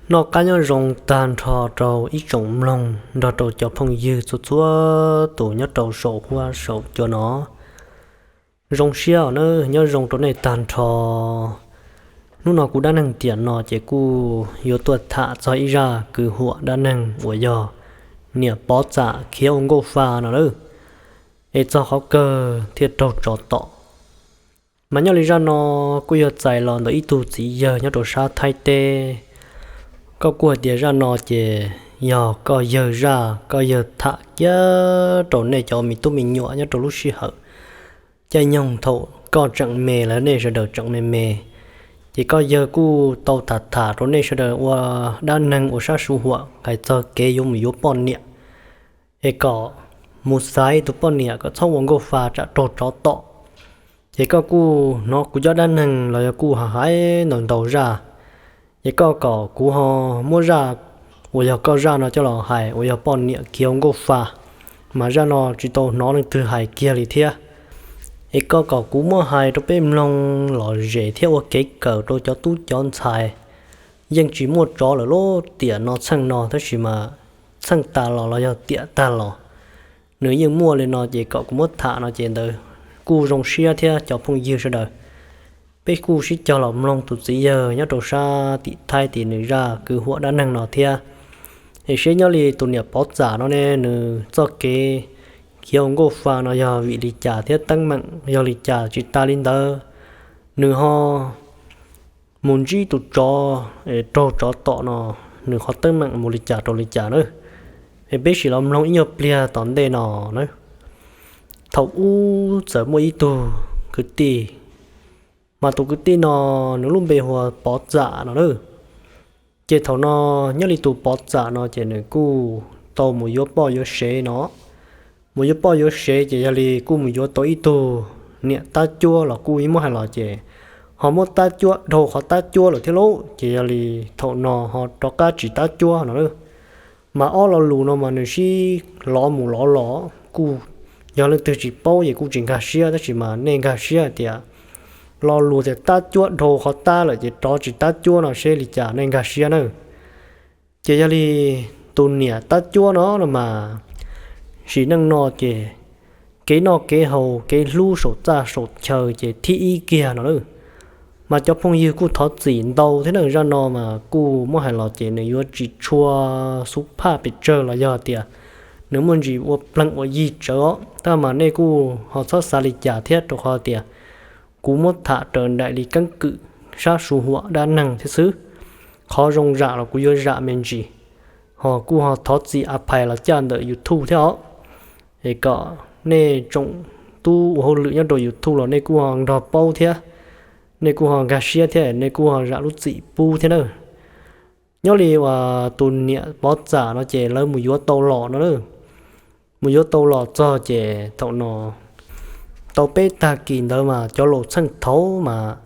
Noj qab nyob zoo tag nrho rau ib tsoom mloog nrog rau cov phooj ywg txhua txhua tus nyob rau saum huab saum cua no. Zoo siab os nawb, nyob zoo rau nej tag nrho. Hnub no kuv dab neeg tiam no ces kuj yuav tuaj tham txog ib zaj kwv huam dab neeg uas yog niam Pov Txam khiav ua nkauj fa no lawm, es txog qhov kawg thiaj raug tsov tom. Mas nyob li zaj no kuj yog txais los ntawm ib tug txiv yawg nyob rau sab Thaib teb. Koj kuj hais tias zaj no ces yog koj yawg zaj, koj yawg tham kiag rau nej cov me tub me nyuam nyob rau lub sij hawm caij nyoog thaum koj tseem me los nej sawv daws tseem me me, ces koj yawg kuj tau tham tham rau nej sawv daws ua dab neeg ua sab su huam hais txog kev yuav mus yuav poj niam, es kom mus xaiv tus poj niam kom txhob ua nkauj fa tsam raug tsov tom. Ces koj kuj hnov kuv cov dab neeg los yog kuj hais ntau ntau zaj, ces koj kom kuv ho muab zaj uas yog koj zaj no coj los hais uas yog poj niam khiav ua nkauj fa, mas zaj no tsis tau hnov leej twg hais kiag li thiab. Es koj kom kuv muab hais rau peb mloog lom zem thiab ua kev kawm rau cov tub cov ntxhais. Yeej tsis muaj tsov lawm lub tiam no txheej no tab sis mas txheej tas los los yog tiam tag los nws yeej muaj li no, ces kom kuv muab tham no ces ntawd kuj zoo siab thiab cov phooj ywg sawv daws. Peb kuj sib cog los mloog tus txiv yawg nyob rau sab tim Thaib tim nws zaj kwv huam dab neeg no thiab. Es seb nyob li tus niam Pov Txam no ne nws txoj kev khiav ua nkauj fa no yog vim li cas thiab teeb meem yog li cas tsis tas li ntawd nws ho mus ntsib tus tsov raug tsov tom no, nws qhov teeb meem mus li cas rau li cas na. Es peb sim los mloog ib nyuag pliag tom ntej no na. Thaum ub txawm muaj ib tug kwv tij, mas tus kwv tij no nws lub npe hu ua Pov Txam no na. Ces thaum no nyob li tus Pov Txam no ces nws kuj tau mus yuav poj yuav sev no. Mus yuav poj yuav sev ces yog li kuj mus yuav tau ib tug niam tab cuab los kuj yeej muab hais los ces ho muab tab cuab dhau qhov tab cuab lawm thiab lauj, ces yog li thaum no ho rov qab tsis tab cuab no. Mas ob lo lus no mas nws sib lov mus lov los kuj yog leej twg tsis paub ces kuj tsis nkag siab, tab sis mas nej nkag siab hais tias lo lus tias tab cuab dhau qhov tab lawm ces rov tsis tab cuab no seb li cas nej nkag siab na. Ces yog li tus niam tab cuab no no mas sim neej no ces kev noj kev haus kev hlub saum txaj saum chaw ces thib ib kiag no na. Mas cov phooj ywg kuj thov txim ntau thiab na, zaj no mas kuj muab hais los ces nws yuav tsis tshua xub phaj pes tsawg los yog tias nws muaj ntsis ua pleeg ua yig tsawv os, tab mas nej kuj ho txhob xav li cas thiab rau qhov tias kuv muab tham raws nraim li keeb kwm sab su huam dab neeg thiab xwb. Qhov zoo zam los kuv yuav zam me ntsis, ho kuj ho thov txim a phais los caj ntawm YouTube thiab os. Es kom nej tsoom tub ua hauj lwm nyob rau YouTube los nej kuj ho nrog paub thiab, nej kuj ho nkag siab thiab nej kuj ho zam lub txim pub thiab na. Nyob li uas tus niam Pov Txam no ces lawv mus yuav tau los no na. Mus yuav tau los txog ces thaum no tau peb tag kis ntawd mas cov laus txheej thaud mas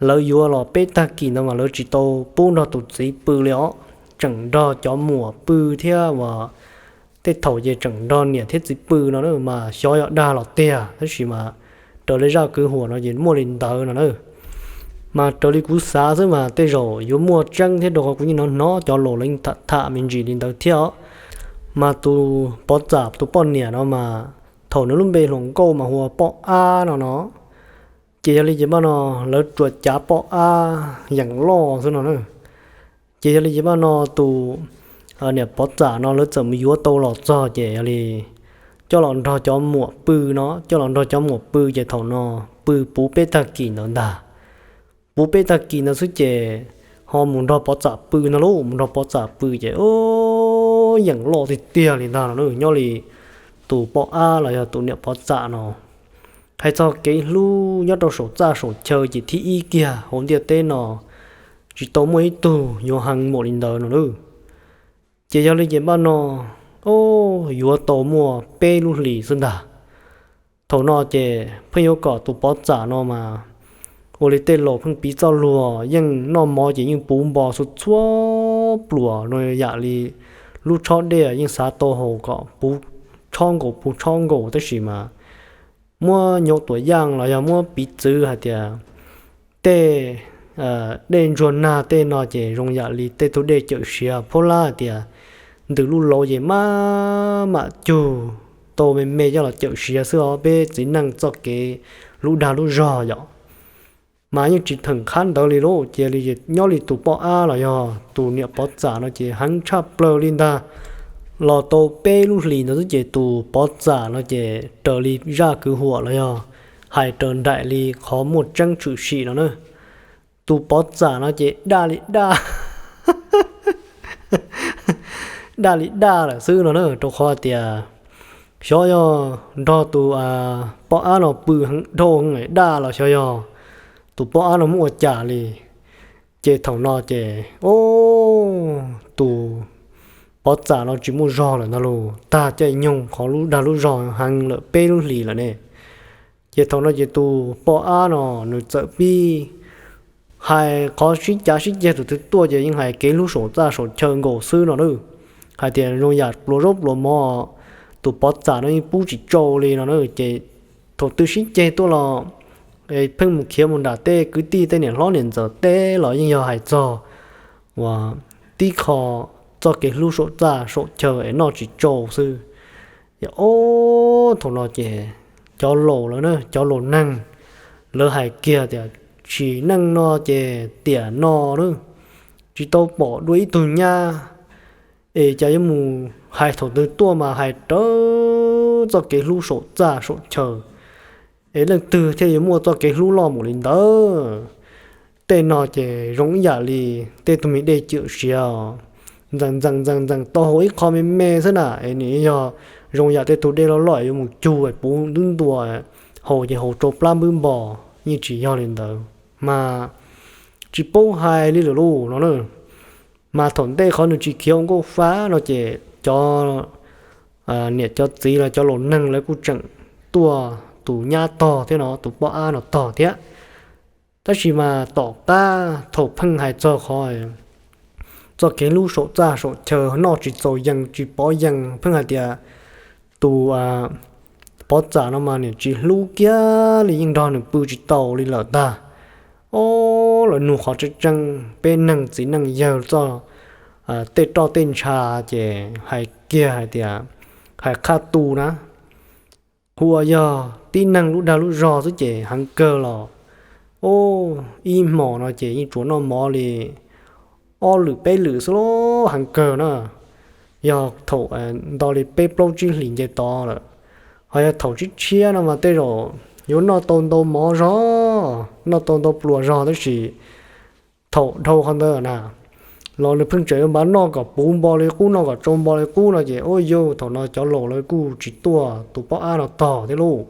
lawv yuav los peb tag kis ntawd mas lawv tsis tau pub nrog tus txiv pw li os, tseem nrog cov muam pw thiab uas tej thaum ces tseem nrog niam thiab txiv pw no na mas xyov yog dag los tiag, tab sis mas raws li zaj kwv huam no ces muaj li ntawd no na. Mas raws li kuv xav xwb mas tej zaum yuav muaj tseeb thiab rau qhov kuv yeej hnov hnov cov laus lawv yeej tham tham me ntsis li ntawd thiab os. Mas tus Pov Txam tus poj niam no mas thaum nws lub npe hluas nkauj mas hu ua Poj Ab no no. Ces yog li ces paj no lawv tsuas cav Poj Ab yeem loj xwb no na. Ces yog li ces paj no tus niam Pov Txam no lawv txawm mus yuav tau los txog ces yog li coj los nrog cov muam pw no, coj los nrog cov muam pw ces thaum no pw puv peb tag kis ntawd ntag. Puv peb tag kis ntawd xwb ces ho mus nrog Pov Txam pw no lauj, mus nrog Pov Txam pw ces yeem loj tiag tiag li ntag no na. Nyob li tus Poj Ab los yog tus niam Pov Txam no hais txog kev hlub nyob rau saum txaj saum chaw ces thib ib kiag hauv ntiaj teb no tsis tau muaj ib tug yuav heev npaum li ntawd no na. Ces yog li ces paj no yuav tau muaj peb lub hlis xwb ntag. Thaum no ces pheej yuav kom tus Pov Txam no mas ua li tej laus pheej piv txoj luag yeej noj mov ces yeej puv npo txhua txhua pluas no yam li lub tshob dej yeej xav tau haus kom puv tshob nkaus puv tshob nkaus, tab sis mas muab nyuam tuam yaj los yog muab piv txwv hais tias tej dej ntsuag nag tej no ces zoo yam li tej tug dej cawm siav phob lab hais tias ntws lub lauv ces maj mam cug tau me me coj los cawm siav xwb os, peb txiv neej txoj kev lub dag lub zog yom. Mas yeej tsis theem qhab ntawd li lauj, cia li nyob li tus poj ab los yog tus niam pov txam no ces heev tshaj plaws li ntag. Los tau peb lub hlis ntawd xwb ces tus pov txam no ces raws li zaj kwv huam los yog hais raws nraim li qhov muaj tseeb tshwm sim no na, tus pov txam no ces daj li daj daj li daj lawm xwb no na, rau qhov tias xyov yog nrog tus poj ab no pw dhau heev daj los xyov yog tus poj ab no muab ua cas li. Ces thaum no ces, o, tus pov txam no tsis muaj zog lawm ntag lauj, tag caij nyoog qhov lub dag lub zog heev lawm peb lub hlis lawm ne. Ces thaum no ces tus poj ab no nws txawm pib hais qhov sib cav sib ceg tus twg tuaj ces yeej hais kev hlub saum txaj saum chaw nkaus xwb no na. Hais tias zoo yam pluas zaub pluas mov, tus pov txam no yeej pub tsis tsau li no na. Ces thaum twg sib ceg tuaj los pheej mus khiav mus nram tej kwv tij tej niam hlob niam ntxawm teb los yeej yog hais txog uas tib qho txoj kev hlub saum txaj saum chaw es noj tsis tsau xwb. Ces ob thaum no ces cov laus lawm na, cov laus neeg, lawv hais kiag tias tsim neej no ces tiam no na tsis tau pom dua ib tug nyab, es cas yuav mus hais thaum twg tuaj mas hais rawv txoj kev hlub saum txaj saum chaw, es leej twg thiaj yuav muaj txoj kev hlub loj mus li ntawd. Tej no ces zoo ib yam li tej tug me dej cawm siav os, ntxees ntxees ntxees ntxees tau hauv ib qho me me xwb na, es nws yog zoo yam tej tug dej loj loj yuav mus cug puv ntub ntua haus ces haus rau plab npwb npo, yeej tsis yog li ntawd mas tsis paub hais li lawm lauj no na. Mas thaum ntej qhov nws tsis khiav ua nkauj fa no ces cov niam cov txiv los cov laus neeg lawv kuj tseem tuaj tus nyab tog thiab no, tus poj ab no tog thiab. Tab sis mas tom qab thaum pheej hais txog qhov txoj kev hlub saum txaj saum chaw noj tsis txaus yees tsis pov yees, pheej hais tias tus pov txam no mas niam tsis hlub kiag li, yeej nrog nws pw tsis tau li lawm ntag. Ob, lawv nug qhov tseeb tseeb, peb neeg txiv neej yawg txoj tej roj tej ntsha ces hais kiag hais tias, hais qhaj tu na, hu ua yog tib neeg lub dag lub zog xwb ces heev kawg los, o, ib hmos no ces yeej tsuas noj mov li ob lwm peb lwm xwb los heev kawg na. Yog thaum nto li peb plaub tsib hlis nce tod lawm, ho yog thaum tshiab tshiab no mas tej zaum yuav noj tau ntau mov zog, noj tau ntau pluas zog, tab sis thaum dhau qhov ntawd na los nws pheej tseem yuav npaj noj kom puv npo li qub, noj kom tsau npo li qub no ces, ua yog thaum no cov laus lawv kuj tsis tuaj tus poj ab no tog thiab lauj,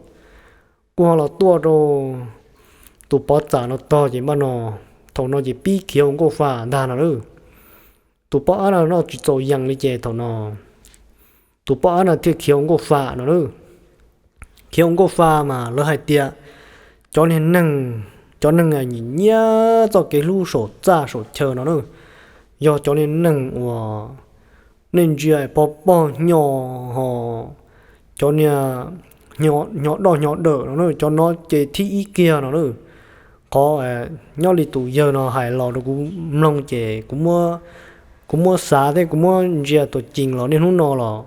kuj ho los tuaj rau tus pov txam no tog ces npaj no, thaum no ces pib khiav ua nkauj fa ntag no lauj. Tus poj ab no noj tsis txaus yees li ces thaum no tus poj ab no thiaj khiav ua nkauj fa no lauj. Khiav ua nkauj fa mas lawv hais tias cov niag neeg, cov neeg nyiam nyiam txoj kev hlub saum txaj saum chaw no na, yog cov niag neeg uas nej ntsia pog pog hnyo, ho cov niag hnyo doj hnyo dawm no na, cov no ces thib ib kiag no na. Qhov nyob li tus yawg no hais los rau kuv mloog ces kuv muab xav thiab kuv muab ntsia tuam cees los niaj hnub no los,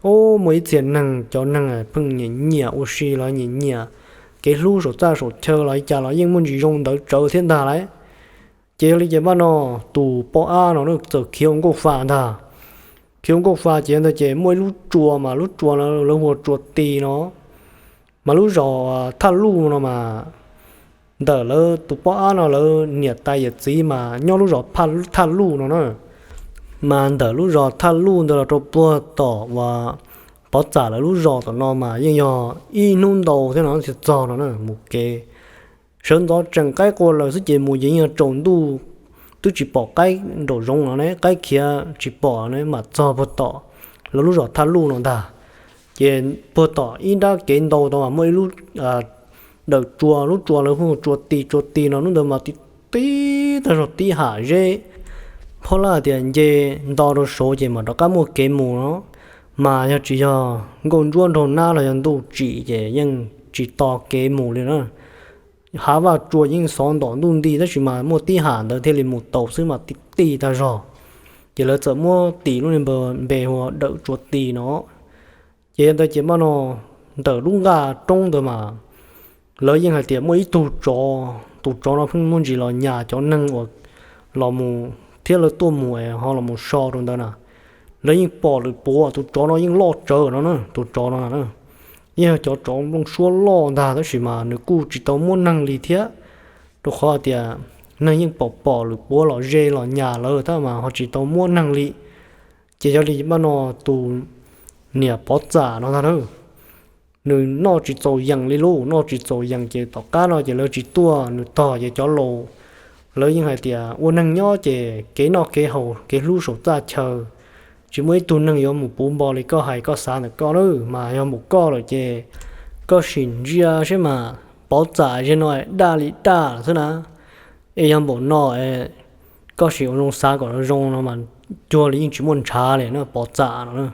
o, muaj ib txhia neeg, cov neeg pheej nyiam nyiam ua si los nyiam nyiam kev hlub saum txaj saum chaw los li cas los yeej muaj ntsis zoo ntawd tsawv thiab ntag lauj. Ces yog li ces npaj no tus poj ab no txawm khiav ua nkauj fa ntag. Khiav ua nkauj fa ces ntawd ces muaj ib lub tsua mas lub tsua no lawv hu ua tsua ti no, mas lub zos Thaj Luj no mas ntawm lawv tus poj ab no lawv niam tais yawm txiv mas nyob lub zos Thaj Luj no na. Mas ntawm lub zos Thaj Luj ntawd los rau puag tom uas pov txam lawv lub zos tom no mas yeej yog ib hnub ntau thiab no thiaj txog no na. Mus kev sawv ntxov tseem qaib qua lawm xwb ces mus ces yeej yog tsaus ntuj, twb tsis pom qaib nraum zoov no ne, qaib khiav tsis pom ne, mam txog puag tom lawv lub zos Thaj Luj no ntag. Ces puag tom ib nrab kev ntau tod mas muaj ib lub dawm tsua, lub tsua lawv hu tsua ti, tsua ti no lub ntawd mas tib tib tag zog tib ham zeb. Phob lab tias nce nto rau saud ces mam rov qab muaj kev mus no, mas yog tsis yog nkauj ntsuab nraug nab los yog ntuj tsim ces yeej tsis to kev mus li na. hav vaj tsua yeej xov ntom ntuj nti tab sis mas muaj tib ham ntawd thiaj li mus taus xwb mas ti ti tag zog. Ces lawv txawm muab tis lub npe hu ua Dawm Tsua Tis no. Ces yog ntawd ces maj no ntawm lub nqaj roob ntawd mas lawv yeej hais tias muaj ib tug tsov, tus tsov no pheej muaj ntsis los nyas cov neeg uas los mus thiab lawv tuaj mus es ho los mus so rau ntawd na. Lawv yeej pom lwm puav tus tsov no yeej loj tsawv no na, tus tsov no na. Yeej yog cov tsov nplooj suab loj ntag tab sis mas nws kuj tsis tau muab neeg li thiab, rau qhov tias neeg yeej pom pom lwm puav los ze los nyas lawv tab mas ho tsis tau muab neeg li. Ces yog li maj no tus niam Pov Txam no ntag na, nws noj tsis txaus yees li lauj, noj tsis txaus yees ces tom qab no ces lawv tsis tuaj nws tog ces cov laus lawv yeej hais tias ua neeg nyob ces kev noj kev haus kev hlub saum txaj chaw, tsis muaj ib tug neeg yuav mus puv npo li koj hais koj xav ntawm koj na, mas yog mus koj lawm ces koj sim ntsia seb mas Pov Txam ze no daj li daj xwb na. Es yog npaum no, koj sim ua zoo xav kom zoo no mas cuag li yeej tsis muaj ntshav li na Pov Txam no na.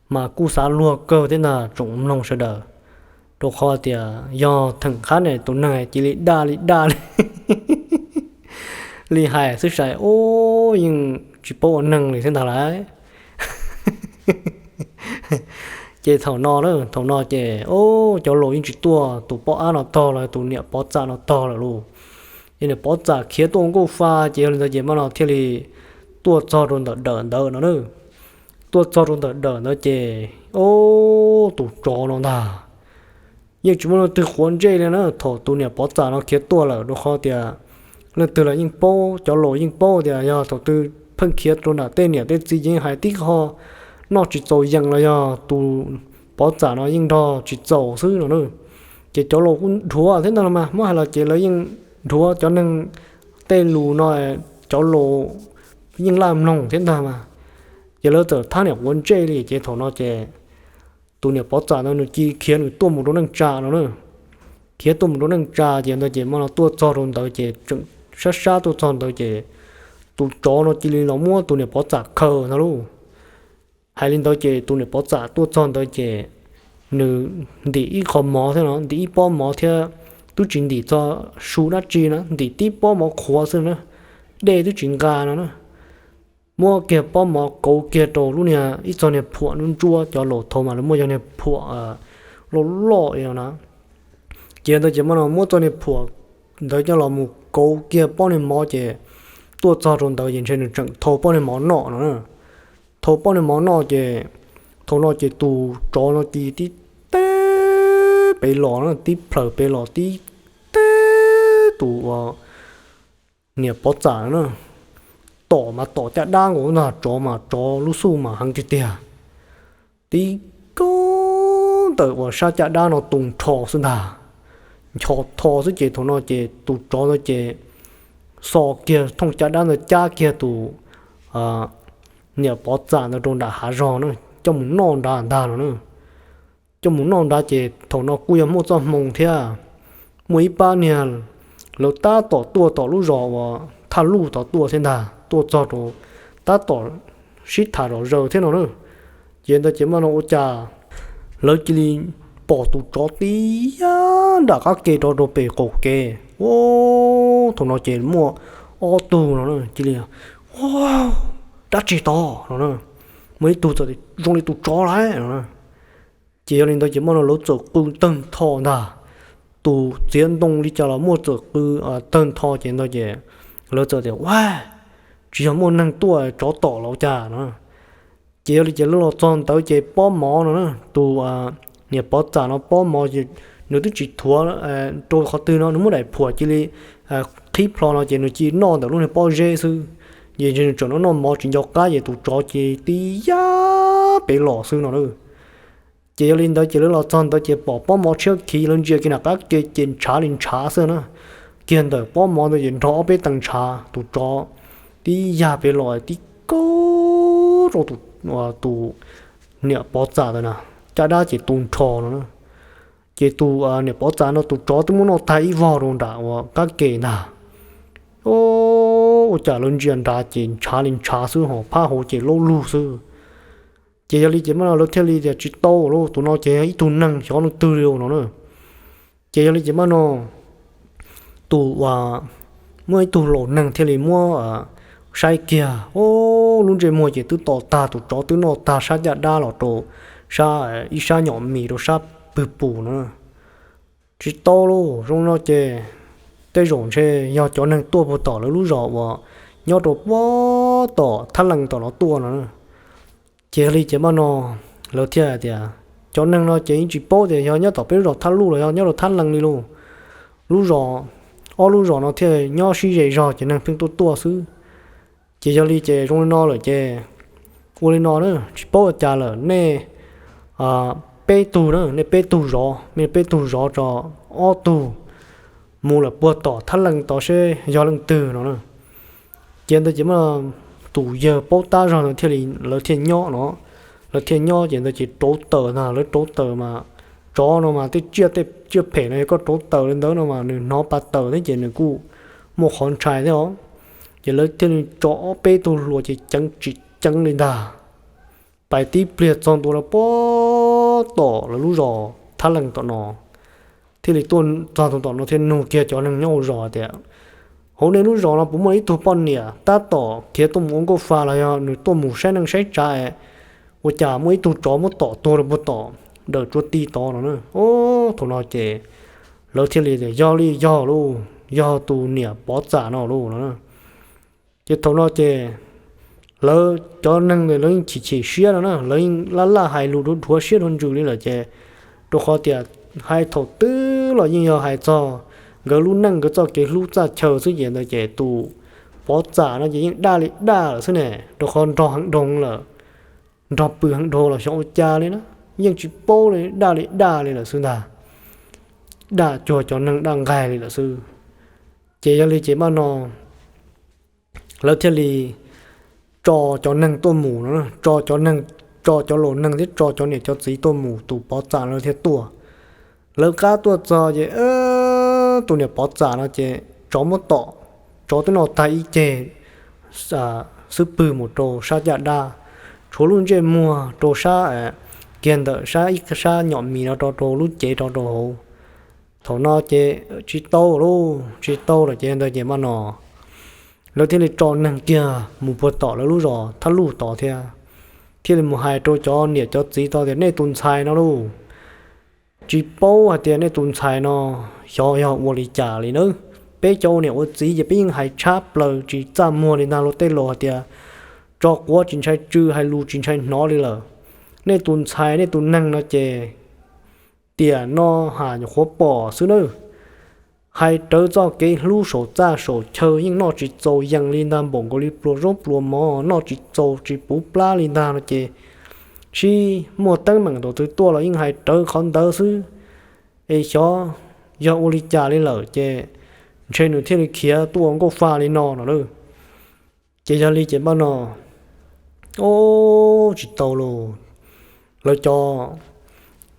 Mas kuj xav luag kawg thiab ntag tsoom mloog sawv daws, rau qhov tias yog theem qab ne tus neeg cia li daj li daj li, li hais xwb sai ub yeej tsis paub ua neeg li thiab ntag lauj. Ces thaum no, thaum no ces cov laus yeej tsis tuaj tus poj ab no tog los tus niam Pov Txam no tog lawm lauj. Ces niam Pov Txam khiav tuaj nkuj fa ces yog li ntawd ces maj no thiaj li tuaj txog rau ntawm dawm ntawd no na. Tuaj txog rau ntawm dawm ntawd ces ub tus tsov no ntag yeej tsis muaj leej twg quav ntsej li na thaum tus niam Pov Txam no khiav tuaj lawm, rau qhov tias leej twg los yeej paub, cov laus yeej paub tias yog thaum twg pheej khiav rau nram tej niam tej txiv ces yeej hais tib qho noj tsis txaus yees los yog tus Pov Txam no yeej nrog tsis txaus xwb no na. Ces cov laus kuj dhuav thiab ntag los mas muab hais los ces lawv yeej dhuav cov neeg tej lus no, cov laus yeej laj mloog thiab ntag mas. Ces lawv txawm thab niam quav ntsej li ces thaum no ces tus niam Pov Txam ntawd nws cia li khiav nws tuaj mus rau neej tsa no na. Khiav tuaj mus rau neej tsa ces ntawd ces maj no tuaj txog rau ntawd ces tseem sab sab tuaj txog ntawd ces tus tsov no cia li los muab tus niam Pov Txam khaws ntag lauj. Hais li ntawd ces tus niam Pov Txam tuaj txog ntawd ces nws ntim ib qho mov thiab no, ntim ib pob mov thiab, twb tsis ntim txog su dab tsi na, ntim tib pob mov qhuav xwb na, dej twb tsis nqa no na. Muab kiag pob mov kauv kiag rau lub niag ib txog niag phuam ntsuab ntsuab, cov laus thaud mas lawv muaj yog niag phuam loj loj no na. Ces ntawd ces maj no muab txoj niag phuam ntawd coj los mus kauv kiag pob niag mov ces tuaj txog rau ntawd ces ntshe nws tseem thau pob niag mov noj no na. Thau pob niag mov noj ces thaum no ces tus tsov no cia li tib teb pem los na, tib plhaws pem los tib teb tus niam Pov Txam na. Tom mas tom caj dab nkaus ntag, tsov mas tsov lub xuj mas heev tiag tiag. Tib kaub ntawm uas sab caj dab no tu nrho xwb ntag. Ncho tho xwb ces thaum no ces tus tsov ntawd ces xo kiag thooj caj dab ntawd cab kiag tus niam Pov Txam ntawd rau nram hav zog na, coj mus noj nrad ntag no na. Coj mus noj nrad ces thaum no kuj yog muaj txoj hmoo thiab, muaj ib pab niag lawv tab tom tuaj tom lub zos uas Thaj Luj tod tuaj thiab ntag, tuaj txog rau tab tom sib tham zom zaws thiab no na. Ces ntawd ces maj no ua cas lawv cia li pom tus tsov tib yam nram qab ke rov rau pem qaum kev. Thaum no ces muaj ob tug no cia li, dab tsi tod no na. Muaj ib tug txawm tias zoo li tus tsov lawm no na. Ces yog li ntawd ces maj no lawv txawm qw tawg ntho ntag. Tus txiav ntoo li cas los muaj txawm qw tawg ntho ces ntawd ces lawv txawm tias ua, tsis yog muaj neeg tuaj, tsov tom los cas no. Ces yog li ces lawv los txog ntawd ces pob mov no na, tus niam Pov Txam no pob mov ces nws twb tsis thuav rau qhov twg no, nws muab daim phuam cia li qhib plho no ces nws cia li noj ntawm lub niag pob zeb xwb. Ces ntshe nws tseem noj noj mov tsis nco qab ces tus tsov cia li tib yam pem los xwb no na. Ces yog li ntawd ces lawv los txog ntawd ces pom pob mov tshiab khiv, lawv ntsia kiag nram qab ke ces ntshav li ntshav xwb na. Kiag ntawm pob mov ntawd ces nrog ob peb tee ntshav, tus tsov tib yam pem los tib kaub rau tus niam Pov Txam ntawd na, caj dab ces tu nrho no na. Ces tus niam Pov Txam no tus tsov twb muab noj tag ib vog rau nram uas qab ke ntag. Ua cas lawv ntsia nrad ces ntshav li ntshav xwb, ho phab hauv ces laub lug xwb. Ces yog li ces maj no lawv thiaj li tias tsis tau lauj, tus no ces yog ib tug neeg xyov leej twg li no na. Ces yog li ces maj no tus uas muaj ib tug laus neeg thiaj li muab saib kiag, ub, lub ntsej muag ces twb tom tag, tus tsov twb noj tag sab caj dab los rau sab, ib sab nyom mis rau sab pwg pus no. Tsis tau lauj, zoo no ces tej zaum ntshe yog cov neeg tuaj puag tom lawv lub zos uas nyob rau puag tom Thab Lees tom no tuaj no. Ces yog li ces maj no lawv thiaj hais tias cov neeg no ces yeej tsis paub tias yog nyob tom peb lub zos Thab Luj los yog nyob rau Thab Lees li lauj. Lub zos, ob lub zos no thiaj nyob sib ze zog ces neeg pheej tuaj tuaj xwb. Ces yog li ces zoo li no lawm ces ua li no na, tsis paub ua cas lawm, nej peb tug na, nej peb tug zov, nej peb tug zov tso ob tug mus lawm puag tom Thab Lees tod seb yog leej twg no na. Ces ntawd ces maj no tus yawg paub tab zog ntawd thiaj li, lawv thiaj nyob no, lawv thiaj nyob ces ntawd ces rauv taws ntag, lawv rauv taws mas tsov no mas tej tsiaj, tej tsiaj phem no yog koj rauv taws li ntawd no mas nws hnov pa taws thiab ces nws kuj muaj qhov ntshai thiab os. Ces lawv thiaj li tso ob peb tug hluas ces ceev tsis ceev li ntag, pais tib pliag txog ntua rau puag tom lawv lub zos Thab Lees tom no. Thiaj li tuaj txog tom no thiaj nug kiag cov neeg nyob hauv zos tias, hauv nej lub zos no puas muaj ib tug poj niam tab tom khiav tuaj mus ua nkauj fa los yog nws tuaj mus saib neej saib tsav es ua cas muaj ib tug tsov muab tom tuag rau puag tom dawm tsuav ti tod no na? Ub, thaum no ces lawv thiaj li tias yog li yog lauj, yog tus niam Pov Txam no lauj no. Ces thaum no ces lawv cov neeg ntawd lawv yeej chim chim siab no na, lawv yeej laj laj hais lus dhuav dhuav siab dhuav ntsws li lawm ces, rau qhov tias hais thaum twg los yeej yog hais txog nkawd lub neej, nkawd txoj kev hlub txaj chaw xwb ces ntawd ces tus Pov Txam no ces yeej daj li daj lawm xwb ne, rau qhov nrog heev dhau lawm, nrog pw heev dhau los xyov ua cas li na, yeej tsis paub li, daj li daj li lawm xwb ntag, daj cuag cov neeg daj nqaig li lawm xwb. Ces yog li ces maj no lawv thiaj li tso cov neeg tuaj mus no, tso cov neeg, tso cov laus neeg thiab tso cov niam cov txiv tuaj mus, tus Pov Txam no thiaj tuaj. Lawv qab tuaj txog ces tus niam Pov Txam no ces tsov muab tom, tsov twb noj tag ib ceg xub pwg mus rau sab caj dab, tshuav lub ntsej muag rau sab, kiag ntawm sab ib sab nyom mis no rau rau lub cev rau rau hauv. Thaum no ces tsis tau lauj, tsis tau lawm ces ntawd ces maj no lawv thiaj li tso neeg kiag mus puag tom lawv lub zos Thab Luj tod thiab, thiaj li mus hais rau cov niam cov txiv tod tias nej tus ntxhais no lauj, tsis paub hais tias nej tus ntxhais no xyov yog ua li cas li nawb. Peb cov ua niam ua txiv ces peb yeej hais tshab plaws tsis txaj muag li ntag, luag tej laus hais tias tso quav tsis ntshai tsw, hais lus tsis ntshai hnov li lawm. Nej tus ntxhais nej tus neeg no ces tiam no has nyuam qhuav pom xwb nawb. Hais rawv txoj kev hlub saum txaj saum chaw yeej noj tsis txaus yees li ntag, npaum nkaus li pluas zaub pluas mov noj tsis txaus tsis puv plab li ntag no ces, sib muaj teeb meem thaum twg tuaj los yeej hais rawv qhov ntawd xwb. Es xyov yog ua li cas li lawm ces ntshe nws thiaj li khiav tuaj ua nkauj fa li no no lauj. Ces yog li ces maj no, ub, tsis tau lauj. Lawv cov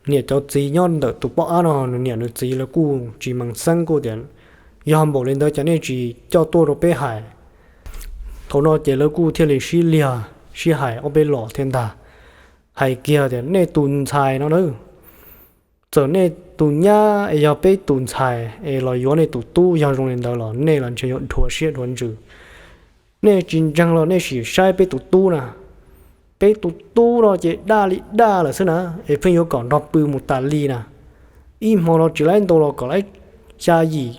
niam cov txiv nyob ntawm tus poj ab no, nws niam nws txiv lawv kuj tsis mees xeeb, kuj tias yog npaum li ntawd ces nej tsis coj tuaj rau peb hais. Thaum no ces lawv kuj thiaj li sib liag sib hais ob peb los thiab ntag, hais kiag tias nej tus ntxhais no na, txawm nej tus nyab es yog peb tus ntxhais es los yuav nej tus tub, yog zoo li ntawd los nej los ntshe yuav dhuav siab dhuav ntsws. Nej tsis ntseeg los nej sim saib peb tus tub na. Peb tus tub no ces daj li daj lawm xwb na, es pheej yuav kom nrog pw mus tas li na. Ib hmo no tsis laib ntau los kom laib xya yim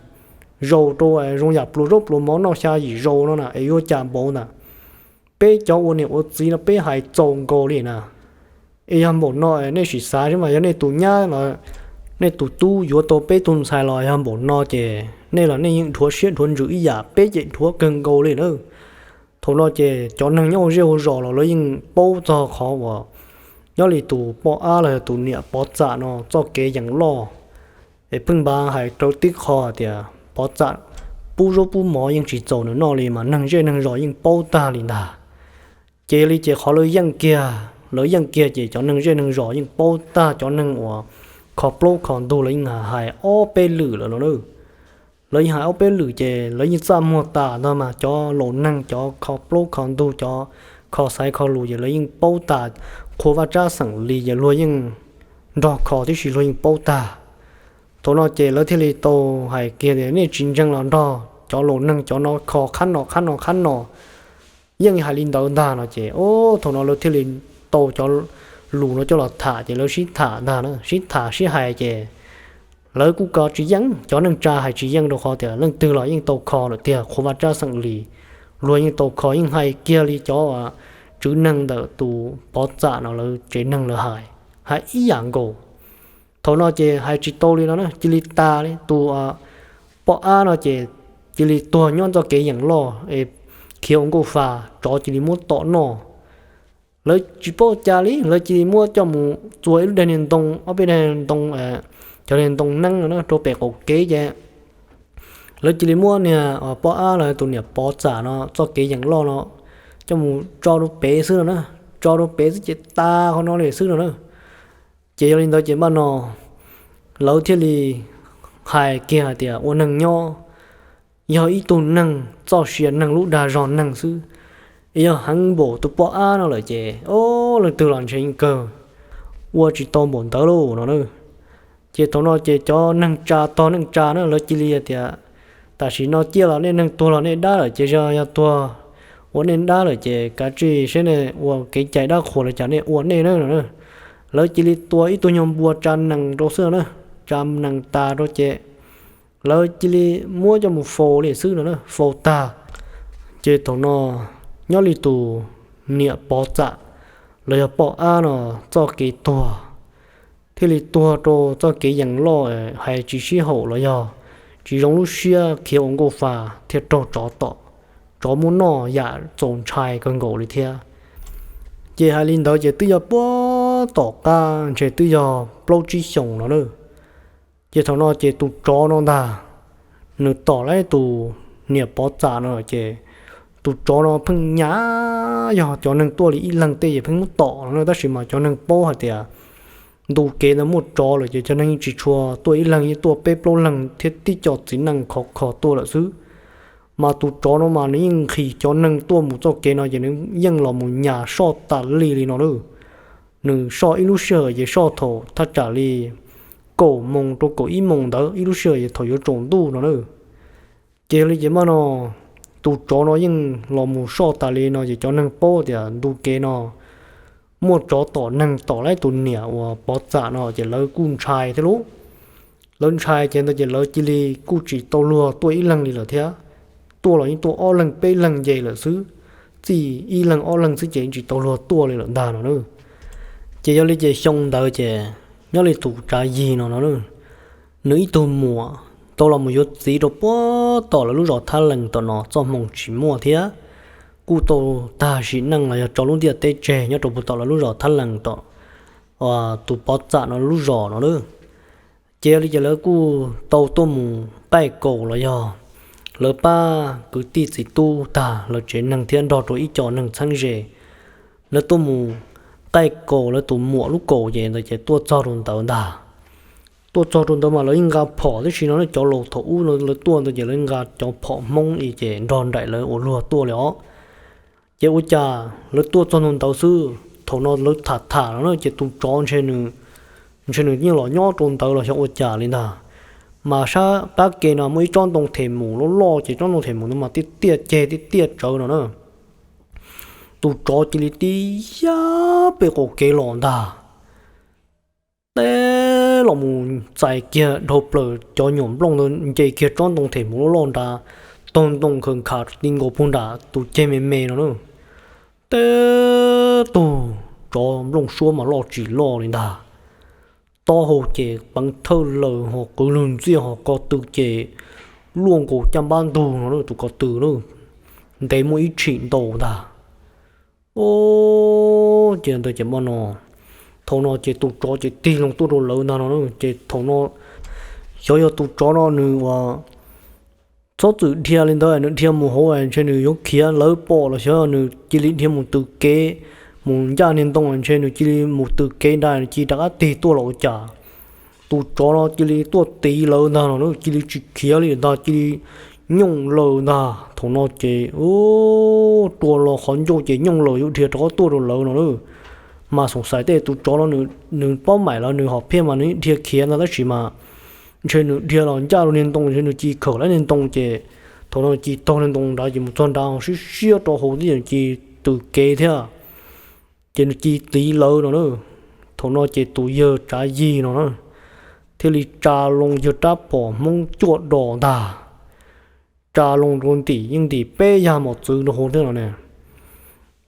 zaus rau, zoo yam pluas zaub pluas mov noj xya yim zaus no na, es yuav cas npaum ntawd. Peb cov ua niam ua txiv no peb hais txaus nkaus li na. Es yog npaum no nej sim xav saib mas, yog nej tus nyab los nej tus tub yuav tau peb tus ntxhais los yog npaum no ces nej los nej yeej dhuav siab dhuav ntsws ib yam, peb ces dhuav kawg nkaus li na. Thaum no ces cov neeg nyob hauv zej hauv zos los lawv yeej paub txog qhov uas nyob li tus poj ab los yog tus niam Pov Txam no txoj kev yeem loj, es pheej npav hais rau tib qho tias Pov Txam pub zaub pub mov yeej tsis txaus nws noj li mas neeg zej neeg zos yeej paub tag li ntag. Ces yog li ces qhov lawv yeej kiag, lawv yeej kiag ces cov neeg zej neeg zos yeej paub tag, cov neeg uas kho plaub kho ntug lawv yeej hais ob peb lwm lawm no na. Lawv yeej hais ob peb lwm ces lawv yeej txaj muag tas ntag mas cov laus neeg cov kho plaub kho ntug cov kho xaiv kho lus ces lawv yeej paub tas, qhua vaj tsab xeem li ces luag yeej nrog kho tib si luag yeej paub tag. Thaum no ces lawv thiaj li tau hais kiag tias nej tsis ntseeg los nrog cov laus neeg cov no kho qhab no qhab no qhab no. Yeej hais li ntawd ntag no ces, o, thaum no lawv thiaj li tau cov lus no coj los tham ces lawv sib tham ntag, sib tham sib hais ces lawv kuj kov tsis yeej, cov neej tsa hais tsis yeej rau qhov tias leej twg los yeej tau kho lawm tiag, qhuav vaj tsab xeem li, luag yeej tau kho, yeej hais kiag li cov tswv neeg ntawm tus pov txam no lawv tsev neeg lawv hais, hais ib yam nkaus. Thaum no ces hais tsis tau li no na, cia li tas li tus poj ab no ces cia li tuag nyob txoj kev yeem loj es khiav ua nkauj fa, tsov cia li muab tom noj. Lawv tsis paub ua cas li, lawv cia li muab coj mus txua ib lub daim niag ntoo, ob peb daim ntoo, cov niag ntoo neeb no rau pem qaum kev ces lawv cia li muab niag poj ab los tus niam pov txam no txoj kev yeem loj no coj mus tso rau pem xwb no na, tso rau pem xwb ces tas qhov no li xwb no na. Ces yog li ntawd ces npaj no lawv thiaj li hais kiag hais tias ua neeg nyob yog ib tug neeg txoj sia neeg lub dag zog neeg xwb, yog heev npaum tus poj ab no lawm ces o, leej twg los ntshe yeej kawg ua tsis tau npaum ntawd lauj no na. Ces thaum no ces cov neeg tsa tog neej tsa na lawv cia li tias tam sim no ciaj los nej neeg, tuag los nej dab lawm ces yog, yog tuag ua nej dab lawm ces kav tsij seb nej ua kev cai dab qhuas li cas nej ua nej na no. Lawv cia li tua ib tug nyuag npua tsa nees rau xwb no na, tsa nees tas rau ces lawv cia li muab coj mus faus li xwb no na, faus tag. Ces thaum no nyob li tus niam pov txam los yog poj ab no txoj kev tuag thiaj li tuag rau txoj kev yeem loj, hais tsis sib haum los yog tsis zoo lub siab khiav ua nkauj fa thiaj raug tsov tom, tsov muab noj yam txaus ntshai kawg nkaus li thiab. Ces hais li ntawd ces twb yog puag tom qab ntshe twb yog plaub tsib xyoos no na. Ces thaum no ces tus tsov no ntag, nws tom lawm tus niam pov txam no ces tus tsov no pheej nyas, yog cov neeg tuaj li ib leeg tej ces pheej muab tom no na, tab sis mas cov neeg paub hais tias ntu kev ntawd muaj tsov lawm ces cov neeg yeej tsis tshua tuaj ib leeg, yeej tuaj peb plaub leeg thiab tib co txiv neej khov kho tuaj lawm xwb. Mas tus tsov no mas nws yeej nqhis cov neeg tuaj mus txoj kev no ces nws yeej los mus nyas soj tas li li no na. Nws soj ib lub sij hawm ces soj thaum thaj tsam li kaum moos rau kaum ib moos ntawd, ib lub sij hawm ces thaum yuav tsaus ntuj no na. Ces yog li ces npaj no tus tsov no yeej los mus soj tas li no ces cov neeg paub tias ntu kev no muaj tsov tom neeg, tom lawm tus niam uas pov txam no ces lawv kuj ntshai thiab lauj. Lawv ntshai ces ntawd ces lawv cia li kuj tsis tau luag tuaj ib leeg li lawm thiab. Tuaj los yeej tuaj ob leeg peb leeg nce lawm xwb, txij ib leeg ob leeg xwb ces yeej tsis tau luag tuaj li lawm ntag no na. Ces yog li ces xyoo ntawd ces nyob li tus tsav yig no no na, nws ib tug muam tau los mus yuav txiv rau puag tom lawv lub zos Thab Lees tom no, txoj hmoo tsis muaj thiab, kuj tau tag sim neej los yog tso lub ntiaj teb tseg nyob rau puag tom lawv lub zos Thab Lees tom tus pov txam no lub zos no na. Ces yog li ces lawv kuj tau tuaj mus qaij kaus los yog lawv pab kwv tij txiv tub tag lawv tsev neeg thiab nrog rau ib co neeg txheeb ze, lawv tuaj mus qaij kaus lawv tus muam lub kaus ces ntawd ces tuaj txog rau ntawd ntag. Tuaj txog rau ntawd mas lawv yeej nqa phom tib si no, cov laus thaum ub lawv tuaj ntawd ces lawv nqa cov phom Hmoob li ces nrog nraim lawv ua luag tuaj li os. Ces ua cas lawv tuaj txog ntua ntawd xwb, thaum no lawv tham tham no na ces tus tsov ntshe nws, ntshe nws yeej los nyob rau ntawd los xyov ua cas li ntag. Mas sab pab ke no muaj ib tsob ntoo them mus loj loj ces tsob ntoo them mus ntawd mas tiaj tiaj ceg tiaj tiaj tsawv no na. Tus tsov cia li tib yab pem qaum kev los ntag, teb los mus txais kiag dhau plaws cov nyuam nplooj ntawd, nce kiag tsob ntoo them mus loj loj nrad, taug ntoo khaws nkhav ti nkaus puag nram tus ceg me me no na. Teb tug tsov nplooj suab mas loj tsis loj li ntag. Taub hau ces peev thawj laws ho qwv lug ntxiaj ho ko tw ces luaj nkaus caj npab ntug no tus ko tw na, ntev muaj ib tshim ntau ntag. Ces ntawd ces npaj no, thaum no ces tus tsov ces tig loo tuaj rau lawv ntag no ces thaum no xyov yog tus tsov no nws ua txhob txwm dhia li ntawd, nws dhia mus hauv ntshe nws yuav khiav, lawv pom los xyov nws cia li dhia mus tws kev, mus ncaj niag ntoo ntshe nws cia li mus tws kev nrad, nws cia li rov qab tig tuaj los ua cas. Tus tsov no cia li tuaj tiv lawv ntag no, cia li tsis khiav li ntag, cia li nyooj lawm ntag. Thaum no ces rua los qhov ncauj ces nyooj lawm yuav dhia rov qab tuaj rau lawv no na. Mas xoom xaiv tej tus tsov no nws paub maim los nws hom phiaj mas nws dhia khiav ntag, tab sis mas ntshe nws dhia los ncaj rau niag ntoo, ntshe nws cia li khawm lawm niag ntoo ces thaum no cia li taug niag ntoo nrad ces mus txog nrad ho siab siab rau hauv tib yam cia li tws kev thiab. Ces nws cia li tiv lawv no na. Thaum no ces tus yawg Tsav Yig no na thiaj li tsa loo yawg rab phom Hmoob cuaj dos ntag, tsa loo rau ntim yeej ntim peb yag mos txwv rau hauv thiab no ne.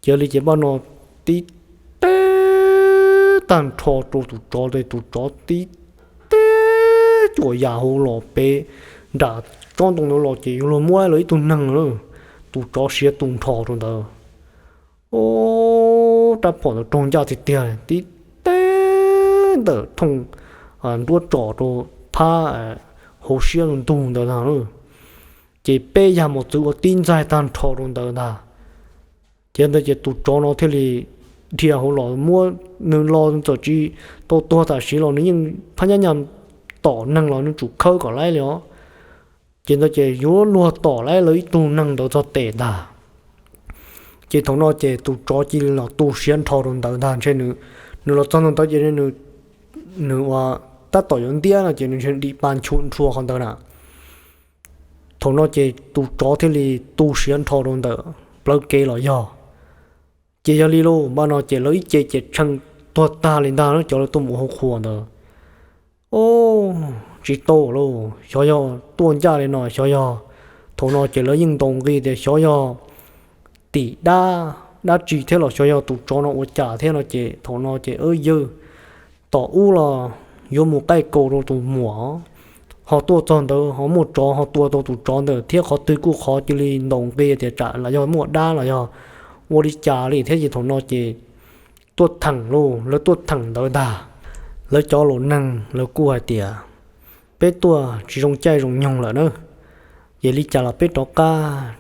Ces li ces npaj no tib teb tag nrho rau tus tsov, tus tsov tib teb cuam yam hauv los pem nram tsob ntoo ntawd los ces yuav luag muab lawv ib tug neeg na. Tus tsov siav tus nrho rau ntawd, o, rab phom ntawd raug ncaj tiag tiag, tib teb ntawm thooj nruab tsom rau phab hauv siab ntug ntawd ntag. Ces peb yag mos txwv ua tib ntxaig tag nrho rau ntawd ntag. Ces ntawd ces tus tsov no thiaj li dhia hauv los muab nws los txawm tsis tau tuag tam sim los nws yeej phab nyab nyas tom neeg los nws tsum khawb kom laib li os. Ces ntawd ces yuav luag tom laib lawv ib tug neeg ntawd txog tes ntag. Ces thaum no ces tus tsov cia li los tu siav nrho rau ntawd ntag, ntshe nws los txog ntawd ces nws ua tab tom yuav ntiab no ces nws ntshe dim pa nchum nrhua qhov ntawd na. Thaum no ces tus tsov thiaj li tu siav nrho rau ntawm plawv kev los yog. Ces yog li lauj, npaj no ces lawv ib ce ces tshee tuag tag li ntag na, cov lawv tuaj mus ua hauv qhua ntawd. O, tsis tau lauj, xyov yog tuaj ncaj li no xyov yog. Thaum no ces lawv yeej ntaus nqi tias xyov yog tim dab dab tsi thiab los xyov yog tus tsov no ua cas thiab no ces thaum no ces yawg tom ub los yuav mus qaij kaus rau tus muam, ho tuaj txog ntawd ho muaj tsov ho tua tau tus tsov ntawd thiab qhov twg kuj qhov cia li ntaus nqi tias tsam los yog muaj dab los yog ua li cas li thiab ces thaum no ces tuaj theem lauj, lawv tuaj theem ntawd ntag. Lawv cov laus neeg lawv kuj hais tias peb tuaj tsis zoo caij zoo nyoog lawm na, ces li cas los peb rov qab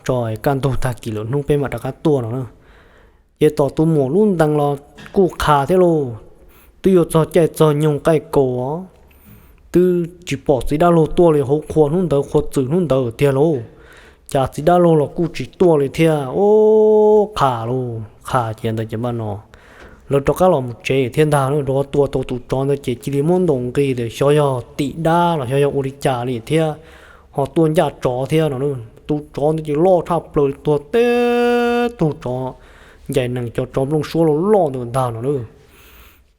tso, kaj ntug tag kis lwm hnub peb mam rov qab tuaj no na. Ces tom tus muam lub ntees los kuj qha thiab lauj, twb yuav txog caij txog nyoog qaij kaus os, twb tsis pom txiv dab laug tuaj li, hauv qhua hnub ntawd qhua txwm hnub ntawd tiag lauj, cas txiv dab laug los kuj tsis tuaj li thiab. O, qha lauj, qha ces ntawd ces npaj no lawv rov qab los mus tsev thiab ntag, rov tua tau tus tsov ntawd ces cia li muab ntaus nqi tias xyov yog tim dab los xyov yog ua li cas li thiab ho tuaj ncaj tsov thiab no. Tus tsov ntawd ces loj tshaj plaws li, tuag teb tug tsov ncaim nees cov tsov nplooj suab loj loj ntawd ntag no.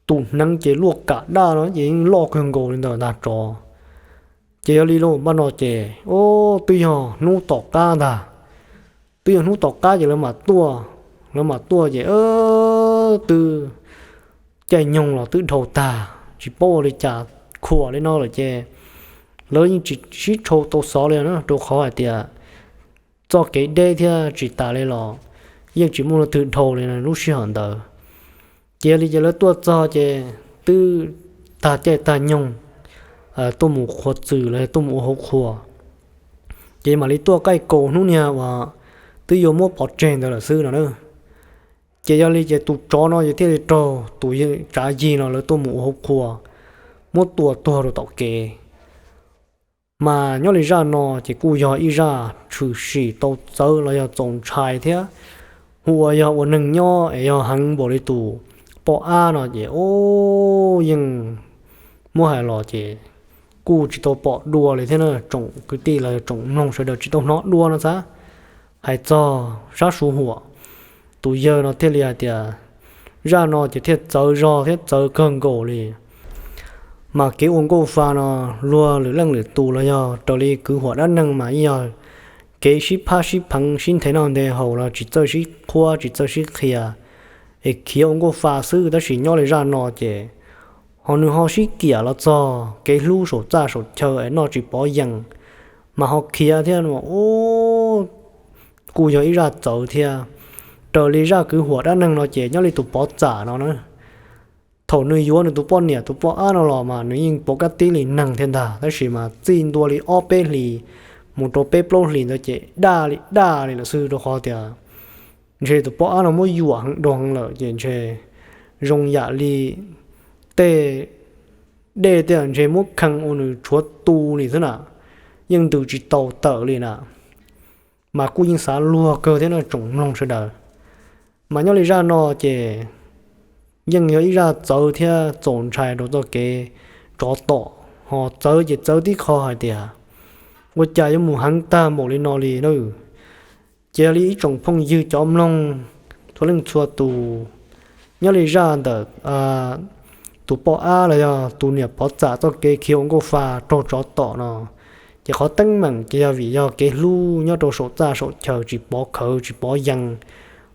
Tus hneev ces luaj kam daj no ces yeej loj kawg nkaus li ntawd ntag tsov. Ces yog li lauj, npaj no ces, o, twb yog hnub tom qab ntag, twb yog hnub tom qab ces lawv mam tuaj, lawv mam tuaj ces twb caij nyoog los twb dhau tag, tsis paub ua li cas, khuam li no lawm ces lawv yeej tsis sib tshau tau xov li na, rau qhov hais tias txoj kev deb thiab tsis tas li los yeej tsis muaj leej twg dhau li lub sij hawm ntawd. Ces li ces lawv tuaj txog ces twb tag caij tag nyoog tuaj mus qhua txwm los yog tuaj mus ua hauv qhua, ces mam li tuaj qaij kaus hnub niag uas twb yuav muab pov tseg ntawd lawm xwb no na. Ces yog li ces tus tsov no ces thiaj li raug tus tsav yig no lawv tuaj mus ua hauv qhua, muab tua tuag rau tom kev. Mas nyob li zaj no ces kuj yog ib zaj tshwm sim tau txawv los yog txaus ntshai thiab, hu ua yog ua neeg nyob es yog heev npaum li tus poj ab no ces, o, yeej muab hais los ces kuj tsis tau pom dua li thiab na, tsoom kwv tij los yog tsoom mloog sawv daws tsis tau hnov dua no xav. Hais txog sab Suav Huam, tus yawg no thiaj li hais tias zaj no ces thiaj txawv zog thiab txawv kawg nkaus li. Mas kev ua nkauj fa no luag lwm leej lwm tus los yog raws li kwv huam dab neeg mas yog kev sib phab sib pheev sib nthe noj nthe haus los tsis txawj sib qhuab tsis txawj sib qhia, es khiav ua nkauj fa xwb. Tab sis nyob li zaj no ces ho nws ho sib kiam los txog kev hlub saum txaj saum chaw es noj tsis pov yees, mas ho khiav thiab no. Kuj yog ib zaj txawv thiab. Raws li zaj kwv huam dab neeg no ces nyob li tus pov txam no na, thaum nws yuav nws tus poj niam tus poj ab no los mas nws yeej pov kab tib li neeg thiab ntag, tab sis mas txij ntua li ob peb hlis mus rau peb plaub hlis ntawd ces daj li daj li lawm xwb, rau qhov tias ntshe tus poj ab no muab yuam heev dua heev lawm ces ntshe zoo yam li tej dej tej ntshe muab khee ua nws tshuav tu li xwb na, yeej ntws tsis tau tawm li na. Mas kuj yeej xav luag kawg thiab no tsoom mloog sawv daws. Mas nyob li zaj no ces yeej yog ib zaj txawv thiab txaus ntshai rau txoj kev tsov tom Txawv ces txawv tib qho hais tias ua cas yuav mus heev tag npaum li no li na. Ces yog li ib tsoom phooj ywg cov mloog txhua leej txhua tus, nyob li zaj ntawm tus poj ab los yog tus niam pov txam txoj kev khiav ua nkauj fa raug tsov tom no, ces qhov teeb meem ces yog vim yog kev hlub nyob rau saum txaj saum chaw tsis pov khawv tsis pov yees,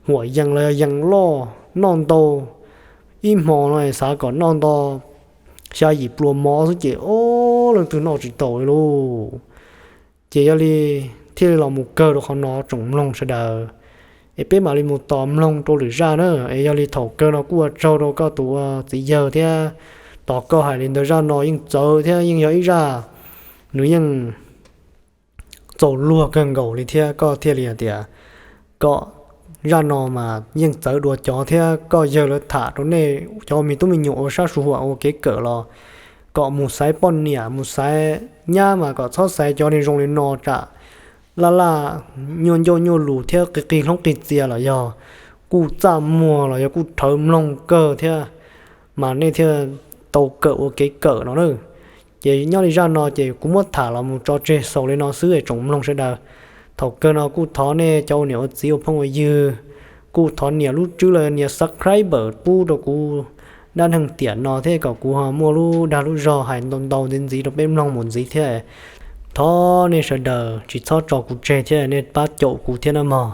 huam yees los yog yees loj noj ntau, ib hmo no xav kom noj nto xya yim plua mov xwb ces ob leej twg noj tsis tau li lauj. Ces yog li thiaj li los mus kawg rau qhov no tsoom mloog sawv daws, es peb mam li mus tos mloog rau lwm zaj na. Es yog li thaum kawg no kuj ua tsaug rau koj tus ua txiv yawg thiab, tos koj hais li ntawd zaj no yeej txawv thiab yeej yog ib zaj nws yeej txaus luag kawg nkaus li thiab koj thiaj li hais tias kom zaj no mas yeej txawv dua cov thiab koj yawg lawv tham rau nej cov me tub me nyuam ua sab su huam ua kev kawm los kom mus xaiv poj niam mus xaiv nyab mas kom txhob xaiv cov li zoo li no tsam laj laj nyuaj ncauj nyuaj lus thiab qig qig hloob qig txia los yog kuj txaj muag los yog kuj rhawv mloog kawg thiab, mas nej thiaj tau kawm ua kev kawm no na. Ces nyob li zaj no ces kuv muab tham los mus tso tseg xaus li no xwb es tsoom mloog sawv daws, thaum kawg no kuj thov nej cov ua niam ua txiv ua phooj ua ywg kuj thov nias lub tswb los nias subscribe pub rau kuv dab neeg tiam no thiab kom kuv ho muaj lub dag lub zog hais ntau ntau ntxiv ntxiv rau peb mloog mus ntxiv thiab. Thov nej sawv daws tsis txhob tso kuv tseg thiab nej pab caum kuv thiab nawb mog.